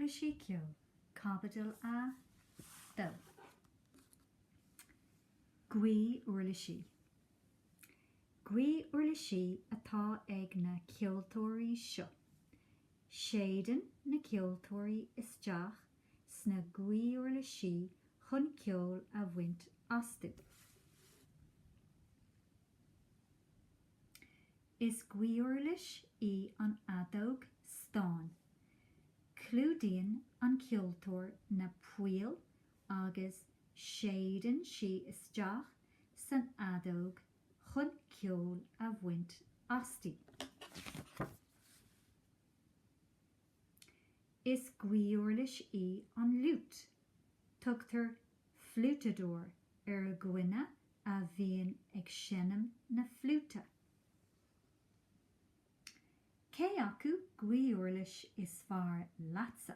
Uirlisí Ceoil, Caibidil 2. Gaoth-uirlisí. Gaoth-uirlisí atá ag na ceoltóirí seo. Séideann na ceoltóirí isteach sna gaoth-uirlisí chun ceol a bhaint astu. Is gaoth-uirlis í an fheadóg stáin. Clúdaíonn an ceoltóir na poill agus séideann sí isteach san fheadóg chun ceol a bhaint asti. Is gaoth-uirlis í an fhliúit. Tugtar fliúiteadóir ar dhuine a bhíonn ag seinm na fliúite. Cé acu gaoth-uirlis is fearr leatsa?